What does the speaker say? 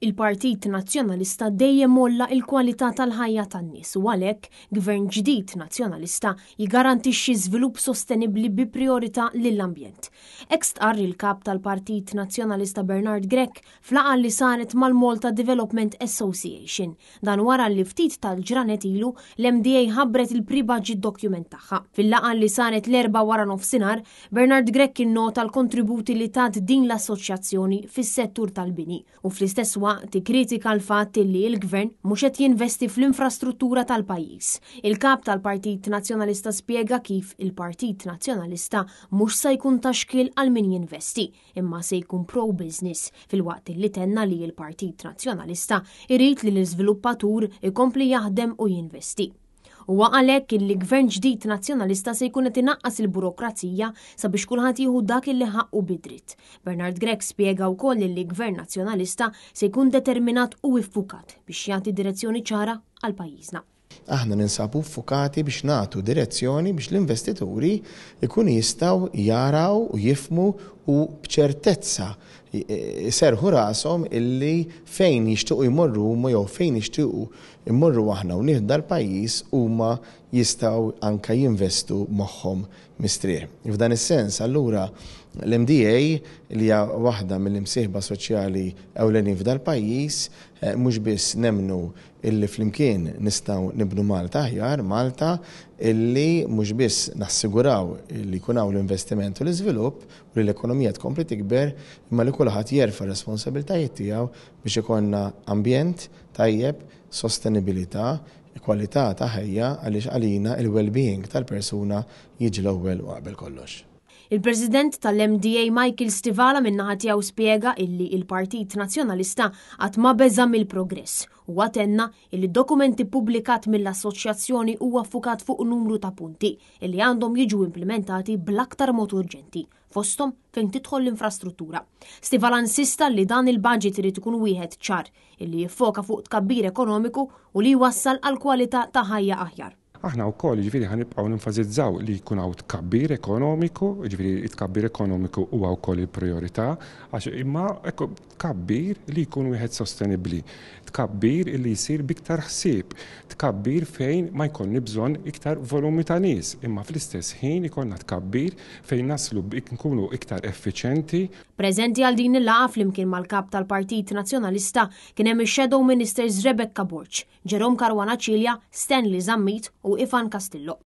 Il-Partit Nazzjonalista dejjem għolla il-kwalità tal-ħajja tan-nies u għalhekk gvern ġdid Nazzjonalista jiggarantixxi żvilupp sostenibbli bi prijorità lill-ambjent. Hekk stqarr il-Kap tal-Partit Nazzjonalista Bernard Grech f'laqgħa li saret mal-Malta Development Association. Dan wara li ftit tal-ġranet ilu l-MDA ħabbret il-pre-budget document tagħha. Fil-laqgħa li saret l-Erbgħa wara nofsinhar, Bernard Grech innota l-kontributi li tat din l-assoċjazzjoni fis-settur tal-bini u fl-istess waqt ikkritika l-fatt li l-Gvern mhux qed jinvesti fl-infrastruttura tal-pajjiż. Il-Kap tal-Partit Nazzjonalista spjega kif il-Partit Nazzjonalista mhux se jkun ta' xkiel għal min jinvesti, imma se jkun pro-business, filwaqt li tenna li l-Partit Nazzjonalista jrid li l-iżviluppatur ikompli jaħdem u jinvesti. Huwa għalhekk illi Gvern ġdid Nazzjonalista se jkun qed inaqqas il-burokrazija sabiex kulħadd jieħu dak illi ħaqqu bi dritt. Bernard Grech spjega wkoll illi Gvern Nazzjonalista se jkun determinat u iffukat biex jagħti direzzjoni ċara għal pajjiżna. Aħna ninsabu ffukati biex nagħtu direzzjoni biex l-investituri jkunu jistgħu jaraw u jifhmu u b'ċertezza jserrħu rashom illi fejn jixtiequ jmorru huma jew fejn nixtiequ immorru aħna u nieħdu dal-pajjiż huma jistgħu anke jinvestu moħħhom mistrieħ. F'dan is-sens allura l-MDA li hija waħda mill-imsieħba soċjali ewlenin f'dal-pajjiż mhux biss nemmnu illi flimkien nistgħu nibnu Malta aħjar, Malta illi mhux biss nassiguraw li jkun hawn l-investiment u l-iżvilupp u li l-ekonomija tkompli tikber imma li kulħadd jerfa' r-responsabbiltajiet tiegħu biex ikollna ambjent tajjeb, sostenibilità, kwalità ta' ħajja għaliex għalina il-well-being tal-persuna jiġi l-ewwel u qabel kollox. Il-President tal-MDA Michael Stivala min-naħa tiegħu spjega illi il-Partit Nazzjonalista qatt ma beża' mill-progress. Huwa tenna illi d-dokument ippubblikat mill-assoċjazzjoni huwa ffukat fuq numru ta' punti illi għandhom jiġu implimentati bl-aktar mod urġenti, fosthom fejn tidħol l-infrastruttura. Stivala insista li dan il-budget irid ikun wieħed ċar, illi jiffoka fuq tkabbir ekonomiku u li jwassal għal kwalità ta' ħajja aħjar. Aħna wkoll jiġifieri ħa nibqgħu nenfasizzaw li jkun hawn tkabbir ekonomiku, jiġifieri t-tkabbir ekonomiku huwa wkoll il-prijorità, għax imma tkabbir li jkun wieħed sostenibbli, tkabbir li jsir b'iktar ħsieb, tkabbir fejn ma jkollni bżonn iktar volumi ta' nies, imma fl-istess ħin ikollna tkabbir fejn naslu nkunu iktar effiċjenti. Preżenti għal din il-laqgħa flimkien mal-Kap tal-Partit Nazzjonalista kien hemm ix-Shadow Ministers Rebecca Borg, Jerome Caruana Cilia, Stanley Zammit u Ivan Castillo.